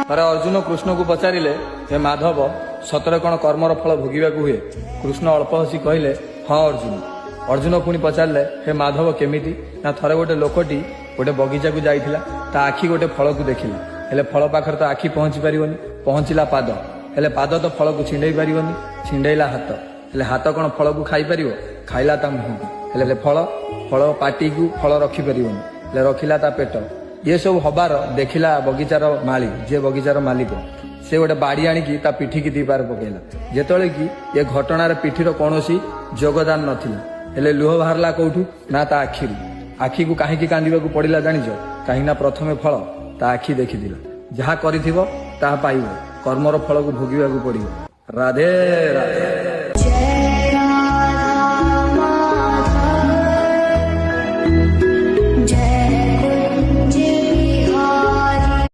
ଥରେ ଅର୍ଜୁନ କୃଷ୍ଣକୁ ପଚାରିଲେ, ହେ ମାଧବ, ସତରେ କ'ଣ କର୍ମର ଫଳ ଭୋଗିବାକୁ ହୁଏ? କୃଷ୍ଣ ଅଳ୍ପ ହସି କହିଲେ, ହଁ ଅର୍ଜୁନ। ଅର୍ଜୁନ ପୁଣି ପଚାରିଲେ, ହେ ମାଧବ, କେମିତି? ନା, ଥରେ ଗୋଟେ ଲୋକଟି ଗୋଟେ ବଗିଚାକୁ ଯାଇଥିଲା, ତା ଆଖି ଗୋଟେ ଫଳକୁ ଦେଖିଲା। ହେଲେ ଫଳ ପାଖରେ ତ ଆଖି ପହଞ୍ଚି ପାରିବନି, ପହଞ୍ଚିଲା ପାଦ। ହେଲେ ପାଦ ତ ଫଳକୁ ଛିଣ୍ଡେଇ ପାରିବନି, ଛିଣ୍ଡେଇଲା ହାତ। ହେଲେ ହାତ କ'ଣ ଫଳକୁ ଖାଇପାରିବ? ଖାଇଲା ତା ମୁହଁକୁ। ହେଲେ ଫଳ ପାଟିକୁ ଫଳ ରଖିପାରିବନି, ହେଲେ ରଖିଲା ତା ପେଟ। ଇଏ ସବୁ ହବାର ଦେଖିଲା ବଗିଚାର ମାଳି, ଯିଏ ବଗିଚାର ମାଲିକ, ସେ ଗୋଟେ ବାଡି ଆଣିକି ତା ପିଠିକି ଦି ପାର ପକେଇଲା, ଯେତେବେଳେ କି ଏ ଘଟଣାରେ ପିଠିର କୌଣସି ଯୋଗଦାନ ନଥିଲା। ହେଲେ ଲୁହ ବାହାରିଲା କୋଉଠୁ? ନା, ତା ଆଖିରୁ। ଆଖିକୁ କାହିଁକି କାନ୍ଦିବାକୁ ପଡିଲା ଜାଣିଛ? କାହିଁକି ନା ପ୍ରଥମେ ଫଳ ତା ଆଖି ଦେଖିଥିଲା। ଯାହା କରିଥିବ ତାହା ପାଇବ, କର୍ମର ଫଳକୁ ଭୋଗିବାକୁ ପଡିବ। ରାଧେ ରାଧେ।